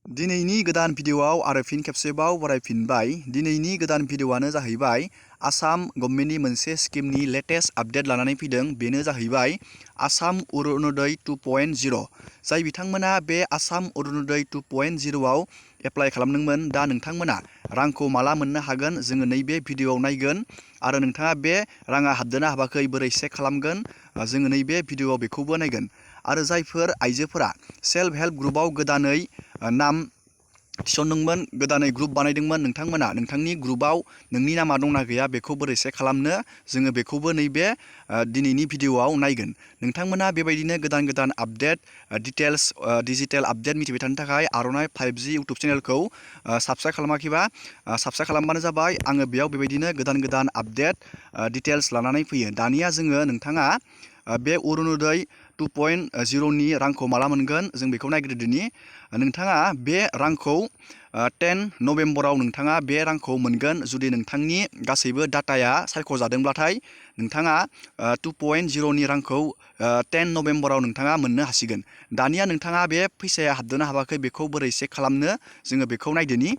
दिनैनि गोदान भिडिअआव आरो फिन खेबसेबाव बरायफिनबाय। दिनैनि गोदान भिडिअआनो जाहैबाय आसाम गभर्नमेन्टनि मोनसे स्किमनि लेटेस्ट आपडेट लानानै फैदों। बेनो जाहैबाय आसाम अरुणोदय 2.0। जाय बिथांमोना बे आसाम अरुणोदय 2.0आव एप्लाइ खालामदोंमोन, दा नोंथांमोना रांखौ माला मोननो हागोन जोङो नैबे भिडिअआव नायगोन। आरो नोंथाङा बे राङा हाबदोंना हाबाखै बोरै चेक खालामगोन जोङो नैबे भिडिअआव बेखौबो नायगोन। आरो जायफोर आइजोफोरा सेल्फ हेल्प ग्रुपआव गोदानै नाम थिसनदोंमोन, गोदानै ग्रुप बानायदोंमोन, नोंथांमोना नोंथांनि ग्रुपआव नोंनि नामा दंना गैया बेखौ बोरै चेक खालामनो जोङो बेखौबो नैबे दिनैनि भिडिअआव नायगोन। नोंथांमोना बेबायदिनो गोदान गोदान आपडेट डिटेल्स डिजिटेल आपडेट मिथिबाय थानो थाखाय आर'नाइ 5G इउटुब चेनेलखौ साबस्क्राइब खालामाखैबा साबस्क्राइब खालामबानो जाबाय। आङो बेयाव बेबायदिनो गोदान गोदान आपडेट डिटेल्स लानानै फैयो। दानिया जोङो नोंथाङा बे अरुणोदय 2.0नि रांखौ माला मोनगोन जों बेखौ नायग्रोदोनि। नोंथाङा बे रांखौ 10 नभेम्बराव नोंथाङा बे रांखौ मोनगोन। जुदि नोंथांनि गासैबो डाटाया सायख'जादोंब्लाथाय नोंथाङा 2.0नि रांखौ 10 नभेम्बराव नोंथाङा मोननो हासिगोन। दानिया नोंथाङा बे फैसाया हाबदोंना हाबाखै बेखौ बोरै चेक खालामनो जोङो बेखौ नायदोनि।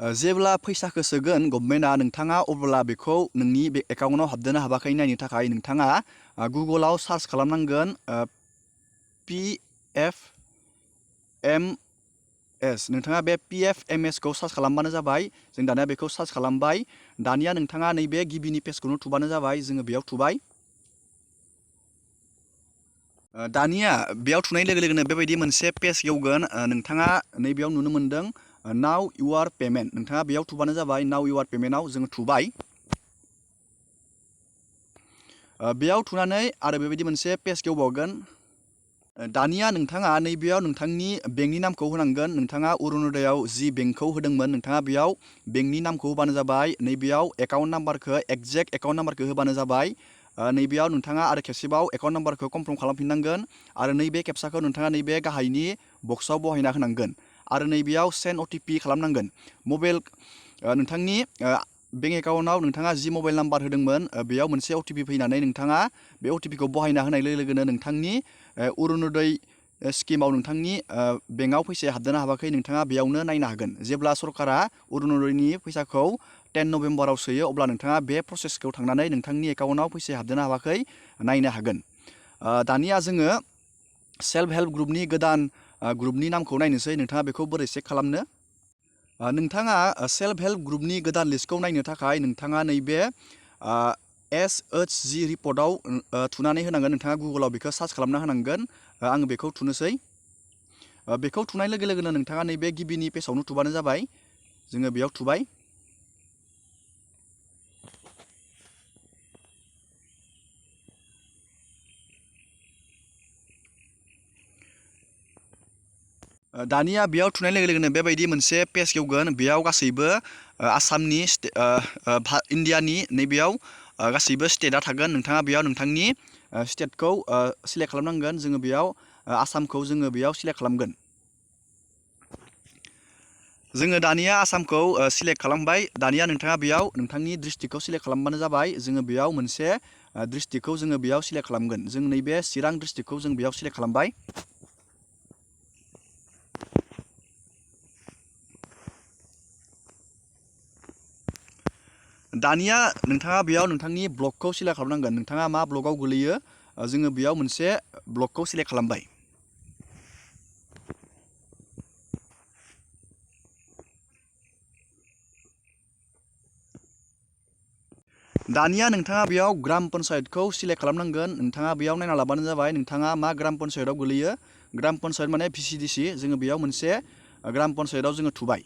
जेब्ला फैसाखौ सोगोन गभर्नमेन्टआ नोंथाङा, अब्ला बेखौ नोंनि बे एकाउन्टआव हाबदोंना हाबाखै नायनो थाखाय नोंथाङा गुगोलाव सार्च खालामनांगोन PFMS। नोंथाङा बे PFMSखौ सार्च खालामबानो जाबाय। जों दानिया बेखौ सार्च खालामबाय। दानिया नोंथाङा नैबे गिबिनि पेजखौनो थुबानो जाबाय। जोङो बेयाव थुबाय। दानिया बेयाव थुनाय लोगो लोगोनो बेबायदि मोनसे पेज गेवगोन। नोंथाङा नैबेयाव नुनो मोन्दों नाउ इउआर पेमेन्ट। नोंथाङा बेयाव थुबानो जाबाय। नाउ इउआर पेमेन्टआव जोङो थुबाय। बेयाव थुनानै आरो बेबायदि मोनसे पेज गेवबावगोन। दानिया नोंथाङा नैबेयाव नोंथांनि बेंकनि नामखौ होनांगोन। नोंथाङा अरुणोदयआव जि बेंकखौ होदोंमोन नोंथाङा बेयाव बेंकनि नामखौ होबानो जाबाय। नैबेयाव एकाउन्ट नाम्बारखौ एक्जेक्ट एकाउन्ट नाम्बारखौ होबानो जाबाय। नैबेयाव नोंथाङा आरो खेबसेबाव एकाउन्ट नाम्बारखौ कनफार्म खालामफिननांगोन। आरो नैबे खेबसाखौ नोंथाङा नैबे गाहायनि बक्सआव बहायना होनांगोन। आरो नैबेयाव सेन्ड OTP खालामनांगोन। मबाइल नोंथांनि बेंक एकाउन्टआव नोंथाङा जि मबाइल नाम्बार होदोंमोन बेयाव मोनसे OTP फैनानै नोंथाङा बे OTPखौ बहायना होनाय लोगो लोगोनो नोंथांनि अरुणोदय स्किमाव नोंथांनि बेंकआव फैसाया हाबदोंना हाबाखै नोंथाङा बेयावनो नायनो हागोन। जेब्ला सरकारा अरुणोदयनि फैसाखौ 10 नभेम्बराव सोयो अब्ला नोंथाङा बे प्रसेसखौ थांनानै नोंथांनि एकाउन्टआव फैसाया हाबदोंना हाबाखै नायनो हागोन। दानिया जोङो सेल्फ हेल्प ग्रुपनि गोदान ग्रुपनि नामखौ नायनोसै। नोंथाङा बेखौ बोरै चेक खालामनो? नोंथाङा सेल्फ हेल्प ग्रुपनि गोदान लिस्टखौ नायनो थाखाय नोंथाङा नैबे SHG रिपर्टआव थुनानै होनांगोन। नोंथाङा गुगोलाव बेखौ सार्च खालामना होनांगोन। आङो बेखौ थुनोसै। बेखौ थुनाय लोगो लोगोनो नोंथाङा नैबे गिबिनि पेजावनो थुबानो जाबाय। जोङो बेयाव थुबाय। दानिया बेयाव थुनाय लोगो लोगोनो बेबायदि मोनसे पेज गेवगोन। बेयाव गासैबो आसामनि इन्डियानि नैबेयाव गासैबो स्टेटआ थागोन। नोंथाङा बेयाव नोंथांनि स्टेटखौ सिलेक्ट खालामनांगोन। जोङो बेयाव आसामखौ जोङो बेयाव सिलेक्ट खालामगोन। जोङो दानिया आसामखौ सिलेक्ट खालामबाय। दानिया नोंथाङा बेयाव नोंथांनि डिस्ट्रिक्टखौ सिलेक्ट खालामबानो जाबाय। जोङो बेयाव मोनसे डिस्ट्रिक्टखौ जोङो बेयाव सिलेक्ट खालामगोन। जों नैबे चिरां डिस्ट्रिक्टखौ जों बेयाव सिलेक्ट खालामबाय। दानिया नोंथाङा बेयाव नोंथांनि ब्लकखौ सिलेक्ट खालामनांगोन। नोंथाङा मा ब्लकआव गोलैयो जोङो बेयाव मोनसे ब्लकखौ सिलेक्ट खालामबाय। दानिया नोंथाङा बेयाव ग्राम पन्सायतखौ सिलेक्ट खालामनांगोन। नोंथाङा बेयाव नायना लाबानो जाबाय नोंथाङा मा ग्राम पन्सायतआव गोलैयो। ग्राम पन्सायत माने VCDC। जोङो बेयाव मोनसे ग्राम पन्सायतआव जोङो थुबाय।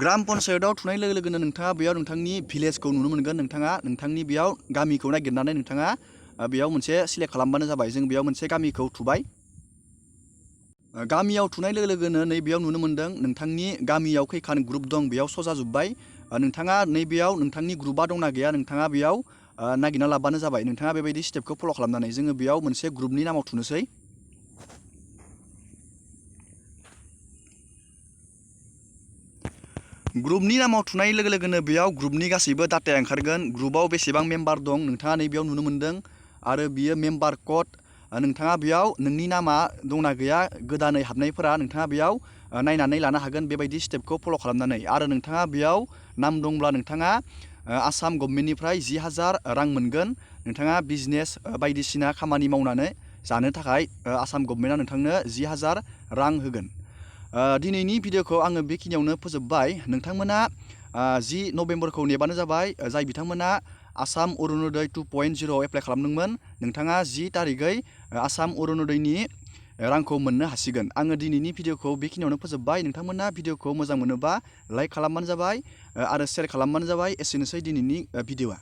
ग्राम पन्सायतआव थुनाय लोगो लोगोनो नोंथाङा बेयाव नोंथांनि भिलेजखौ नुनो मोनगोन। नोंथाङा नोंथांनि बेयाव गामिखौ नागिरनानै नोंथाङा बेयाव मोनसे सिलेक्ट खालामबानो जाबाय। जों बेयाव मोनसे गामिखौ थुबाय। गामियाव थुनाय लोगो लोगोनो नैबेयाव नुनो मोन्दों नोंथांनि गामियाव खैखान ग्रुप दं बेयाव सजाजोब्बाय। नोंथाङा नैबेयाव नोंथांनि ग्रुपआ दंना गैया नोंथाङा बेयाव नागिरना लाबानो जाबाय। नोंथाङा बेबायदि स्टेपखौ फल' खालामनानै जोङो बेयाव मोनसे ग्रुपनि नामाव थुनोसै। ग्रुपनि नामाव थुनाय लोगो लोगोनो बेयाव ग्रुपनि गासैबो डाटाया ओंखारगोन। ग्रुपआव बेसेबां मेम्बार दं नोंथाङा नैबेयाव नुनो मोन्दों आरो बियो मेम्बार कड नोंथाङा बेयाव नोंनि नामा दंना गैया गोदानै हाबनायफोरा नोंथाङा बेयाव नायनानै लानो हागोन बेबायदि स्टेपखौ फल' खालामनानै। आरो नोंथाङा बेयाव नाम दंब्ला नोंथाङा आसाम गभर्नमेन्टनिफ्राय 10,000 रां मोनगोन। नोंथाङा बिजनेस बायदिसिना खामानि मावनानै जानो थाखाय आसाम गभर्नमेन्टआ नोंथांनो 10,000 रां होगोन। दिनैनि भिडिअखौ आङो बेखिनियावनो फोजोबबाय। नोंथांमोना 10 नभेम्बरखौ नेबानो जाबाय। जाय बिथांमोना आसाम अरुणोदय 2.0 एप्लाइ खालामदोंमोन नोंथाङा 10 तारिखै आसाम अरुणोदयनि रांखौ मोननो हासिगोन। आङो दिनैनि भिडिअखौ बेखिनियावनो फोजोबबाय। नोंथांमोना भिडिअखौ मोजां मोनोबा लाइक खालामबानो जाबाय आरो शेयार खालामबानो जाबाय। एसेनोसै दिनैनि भिडिअआ।